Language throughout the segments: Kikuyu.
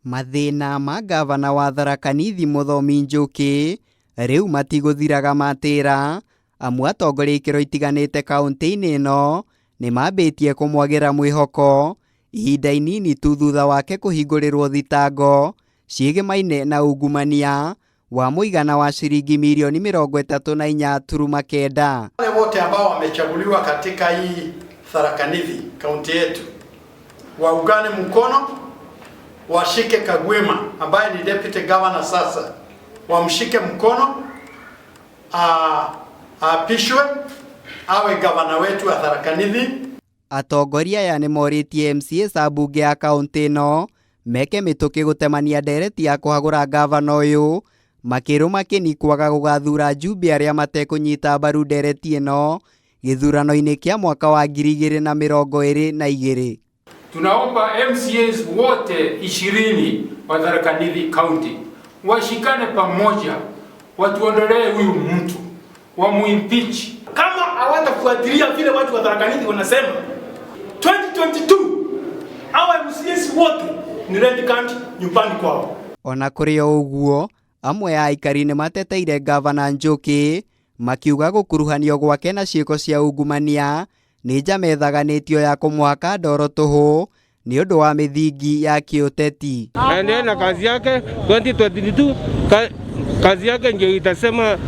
Mathĩna ma ngavana wa Tharaka Nithi Mũthomi Njũkĩ rĩu matigũthiraga matĩra, amu atongoria ikĩro itiganĩte kaũntĩ-inĩ ĩno nĩmambĩtie kũmwagĩra mwĩhoko ihinda inini tu thutha wake kũhingũrĩrwo thitango ciĩgĩmaine na ungumania wa mũigana wa ciringi mirioni 34.9. Wale wote ambao wamechaguliwa katika hii Tharaka Nithi kaunti yetu waungane mkono, washike Kagwema ambaye ni deputy governor sasa, wamshike mkono aapishwe awe gavana wetu wa Tharaka Nithi. Atongoria aya nĩmorĩtie MCAs a mbunge ya kaũntĩ ĩno meke mĩtũkĩ gũtemania ndereti ya kũhagũra ngavana ũyũ makĩrũma kĩni kwaga gũgathura njumbe arĩa matekũnyita mbaru ndereti ĩno gĩthurano-inĩ kĩa mwaka wa 2022. Tunaomba MCAs wote 20 wa Tharaka Nithi County washikane pamoja, watuondolee huyu mtu, wamuimpeach. Kama hawatafuatilia vile watu wa Tharaka Nithi wanasema, 2022 hawa MCAs wote ni red card nyumbani kwao. Ona kũrĩ o ũguo, amwe a aikari nĩ mateteire ngavana Njũkĩ makiuga gũkuruhanio gwake na ciĩko cia ungumania nĩ njama ĩthaganĩtio ya kũmũhaka ndoro tũhũ nĩ ũndũ wa mĩthingi ya kĩũteti. Aendelee na kazi yake 2022 kazi yake ndio itasema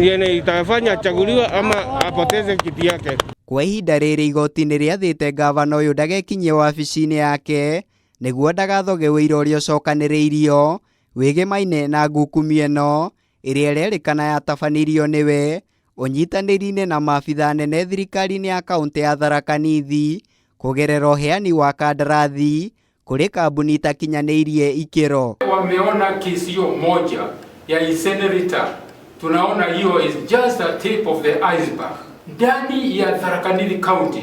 yenye itafanya achaguliwe ama apoteze kiti yake. Kwa ihinda rĩrĩ igoti nĩ rĩathĩte ngavana ũyũ ndagekinyie wabici-inĩ yake nĩguo ndagathoge ũira ũrĩa ũcokanĩrĩirio wĩgĩmaine na ngukumio ĩno ĩrĩa ĩrerĩkana yatabanirio nĩwe ũnyitanĩri-inĩ na maabitha nene thirikari-inĩ ya kaũntĩ ya Tharaka Nithi kũgerera ũheani wa kandarathi kũrĩ kambuni itakinyanĩirie ikĩro. Wameona kesi hiyo moja ya incinerator, tunaona hiyo is just a tip of the iceberg. Ndani ya Tharaka Nithi County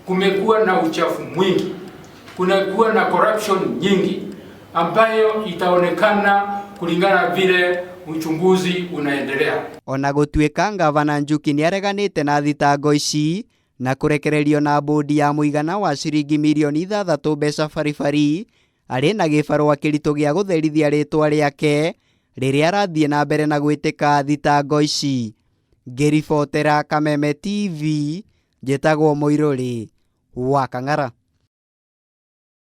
kumekuwa na uchafu mwingi, kunakuwa na corruption nyingi ambayo itaonekana kulingana vile uchunguzi unaendelea. Ona gũtuĩka ngavana Njuki nĩareganĩte na thitango ici na kũrekererio na bũndi ya mũigana wa ciringi mirioni 6 mbeca baribari, arĩ na gĩbarũa kĩritũ gĩa gũtherithia rĩtwa rĩake rĩrĩa arathiĩ na mbere na gwĩtĩka thitango ici. Ngĩribotera Kameme TV, njĩtagwo Mũirũrĩ wa Kang'ara.